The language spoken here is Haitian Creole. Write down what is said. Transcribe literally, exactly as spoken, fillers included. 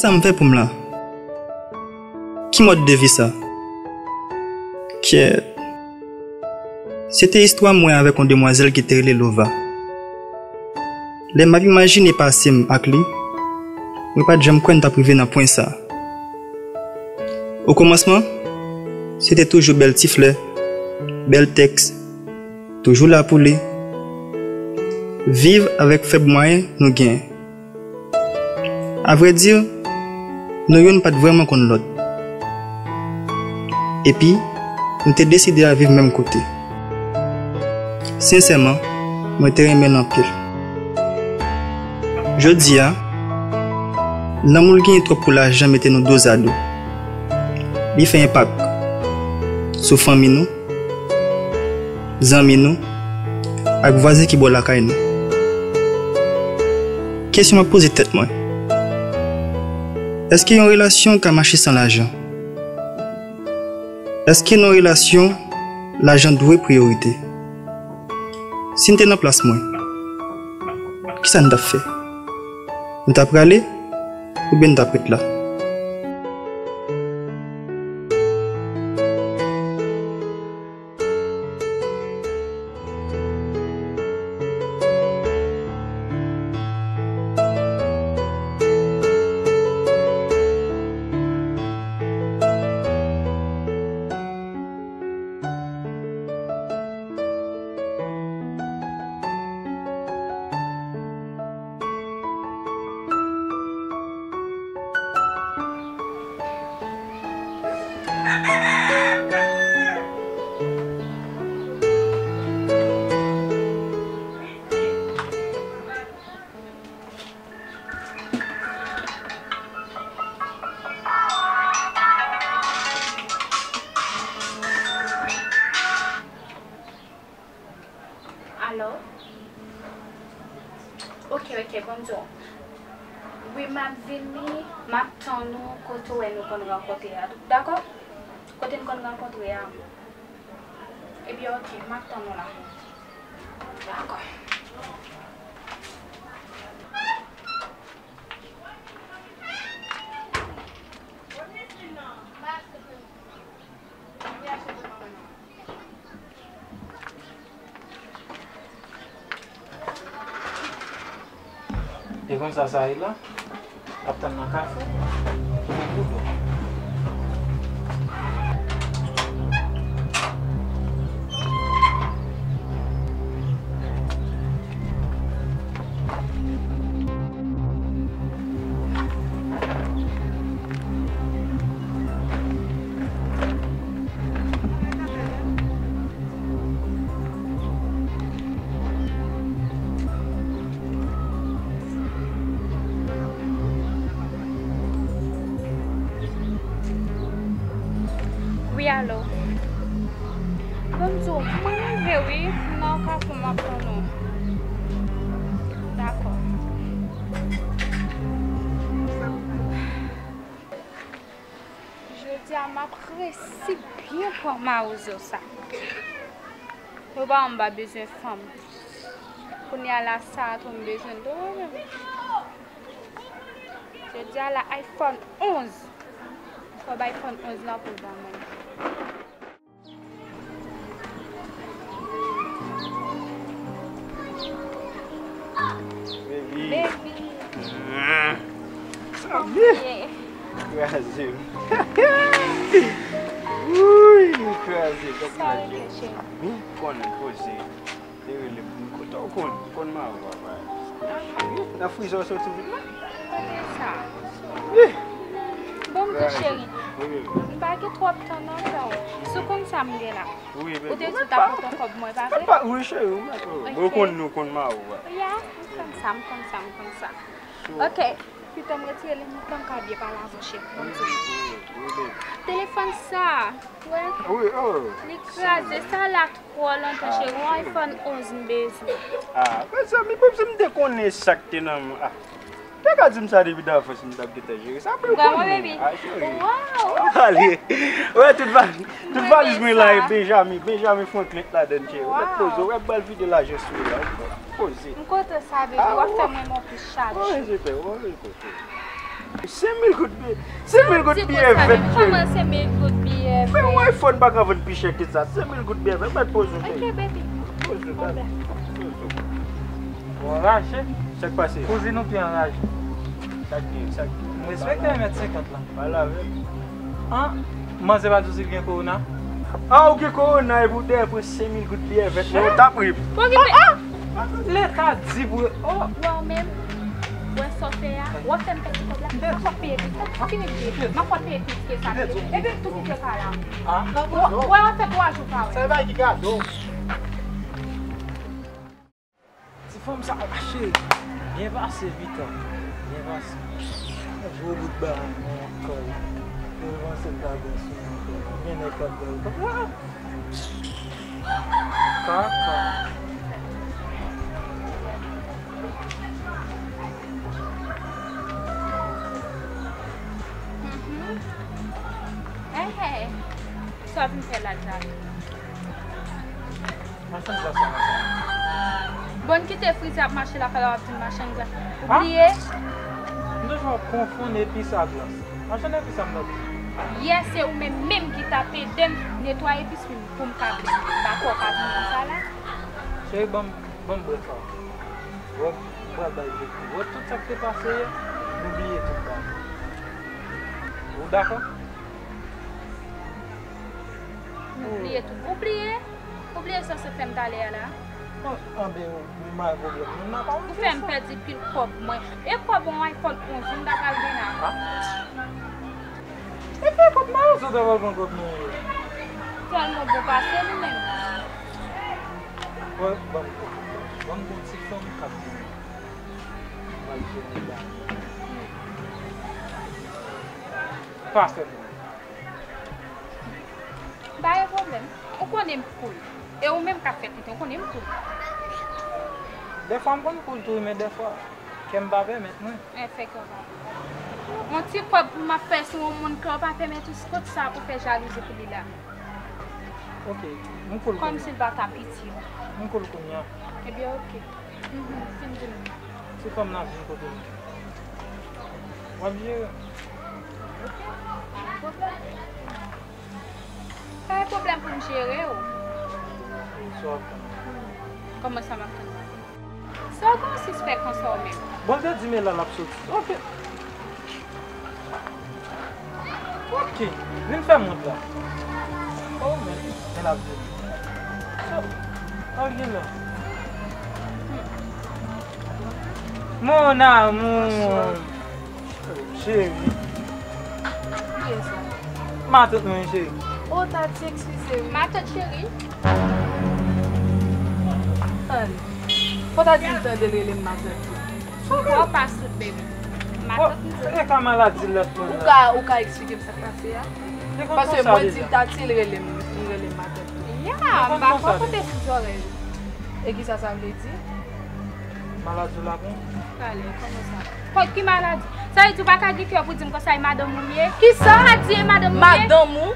Kisa m fè pou m la? Ki mòd de vi sa? Kyèt. Se te istwa mwen avèk yon demwazèl ki te rele Lova. Lè m ap imajine pase m ak li, mwen pa t janm kwè n t ap rive nan pwen sa. Okòmansman, se te toujou bèl ti flè, bèl tèks, toujou la pou li. Viv avèk fèb mwayen nou genyen. Avrèdi, nou youn pa t vrèman konn lòt. Epi, nou te deside al viv menm kote. Sensèman, mwen te renmen l anpil. Jodi a, lanmou l genyen twòp pou lajan mete nou dozado. Li fè enpak sou fanmi nou, zanmi nou, ak vwazen ki bò lakay nou. Kesyon m ap poze tèt mwen, èske yon relasyon ka mache san lajan? Èske nan yon relasyon, lajan dwe priyorite? Si n te nan plas mwen, kisa n t ap fè? Nou t ap prale oubyen n t ap ret la? Alo? Ok, ok, bonjou. Wi, m ap vini, m ap tann ou kote w wè nou konn rankontre a. Dakò? Kote n konn rankontre a. Ebyen, ok, m ap tann ou la. Dakò. E konsa sa ye la? Ap tann nan kafe? Ou gen koudou? Wi, alo. Bonjou, mwen rive wi, m nan Kafou, m ap tann ou. Dakò. Jodi a, m ap resi byen pran mawozo sa. Yo pa wè m pa bezwen fanm. Kounye a la, sa a tou m bezwen l tou wi menm. Jodi a la, iPhone onz. Kòb iPhone onz la pou l ban mwen. Baby. Baby. Ah. Sa byen. Kraze m. Wouy, nou kraze. Sa rete, cheri? Wi, konnen koze. Te rele pou m kontan w konn, konn mawo papa. Nan frizè w soti vin la. Konnen sa. Wi. Bon, m tou cheri. Wi, wi. M pa gen twòp tan nan fè w. Si w konn sa m gen la. Wi, baby. Ou te di w t ap pote yon kòb mwen, pa vre? Wi, cheri, ou mèt, wi. Ok. Bon, ou konn nou konn mawo papa. Ya, m konn sa, m konn sa, m konn sa. Ok. Pito m retire li, m tann ka byen pale avè w, cheri. Wi, wi, wi, baby. Telefòn sa, wè. Wi, oh. Li kraze, sa la twò lontan, cheri. Yon iPhone onz m bezwen. Ah, mezanmi, bon, si m te konnen sa k te nan men, ah. Te ka di m sa depi davans, m t ap gentan jere sa pou l konnen. Baby. Ah, cheri. Wow. Pale. Wè, tout va-, tout valiz mwen la, e Benjamin, Benjamin Franklin t ladann, cheri. Ou mèt poze, wè, bal vide lajan sou ou la. Poze. M kontan sa, baby. W ap fè mwen yon plis chaje. Mwen, je te, mwen, je te. Senk mil goud biyè, senk mil goud biyè vèt, cheri. Kòman senk mil goud biyè vèt? Men yon iPhone pa ka vann pi chè ke sa. Senk mil goud biyè vèt, mèt poze w, baby. Ok, baby. Poze w, baby. Ou anraje? Sa k pase? Kouzin ou ki anraje. Sa k gen, sa k gen. M respekte yon mèt senkant la. Pale avè l. An, manzè pa di w si l gen kowona? A, ou gen kowona epi w dèyè pran senk mil goud biyè vèt, men ou t ap ri. Leta di pou yo. Oh! Wè w menm, wè sa w fè a, w ap fè m pèdi kòb la, m ap fè w peye plis, m ap fini peye, m ap fè w peye plis ke sa. Epi m tou kite kay la. Wè, w ap fè twa jou pa wè. Sa e bagay ki gade w. Ti fanm sa, ah, cheri, byen pase, pitan. Byen pase. Yon gwo bout bagay nan kò l. Yo panse l ta byen sou mwen ankò. Gen nèg k ap ba l kòb. Ah! Kaka. Mhm. Hey, hey. Sa w vin fè la, Jack? Machann glas la, machann. Bon, kite frize ap mache lakay la, w ap di m machann glas. Ou bliye? M toujou ap konfonn epis ak glas. Machann epis sa m t ap di. Yè se ou menm menm ki t ap ede m netwaye epis pou m, pou m ka blende. M pa kwè w ka vin konsa la. Cheri, ban m, ban m brèf a w. Wè, m pral bay vèti. Wè tout sa k te pase yè, nou bliye tout bagay. Ou dakò? Nou bliye tout. Ou bliye? Ou bliye sa w sot fè m talè a la? Bon, anben, ou mare pwoblèm. Nou nan pa... Ou fè m pèdi pil kòb mwen. E kòb yon iPhone onz, m ta pral gen la. Ah. E fè kòb nan yo, sa w ta pral pran kòb nan yo. Tèlman bon pase li menm. Wè, ban m, ban m gon ti fanm k ap vini. M pral jere bagay. Pa fè m. Pa gen pwoblèm. Ou konnen m cool. E ou menm k ap fè tenten, ou konnen m cool. Dèfwa m konn cool tou, men dèfwa kè m pa pèmèt mwen. E fè kè w pa pèmèt. Yon ti kòb pou m ap fè sou yon moun kè w pa pèmèt ou, kot sa pou fè jalouzi pou li la? Ok, m cool kounye a. Kòmsi l pa ta piti w. M cool kounye a. Ebyen, ok. Mhm, fin di m. Ti fanm nan vin kote m. W ap jere m. Ok, pa gen pwoblèm. Pa gen pwoblèm pou m jere w. Sa w ap tann? Kòman sa m ap tann? Sa w gen yon sispè konsa w menm? Bon, l te di m e la l ap soti. Ok. Ok. Vin fè m wont la. Oh, men, men l ap vini. So, al gen la. Mon amour. Cheri. Kiyès sa? Matant mwen, cheri. Oh, Tati, eskize wi. Matant cheri. Tande. Fò Tati di l tande l rele m matant tou. Fò w pa soud, baby. Matant m di. E ka maladi lòt moun nan. Ou ka, ou ka eksplike m sa k pase a? Paske mwen di Tati, l rele m, li rele m matant tou. Ya, m pa kwè w pote sou zòrèy ou. E kisa sa vle di? Maladi w la pran? Talè, kòman sa? Kòman ki maladi? Sa vle di w pa ka gen kè pou di m konsa e madanm ou m ye? Kisa? Pa di e madanm ou m ye? Madanm ou?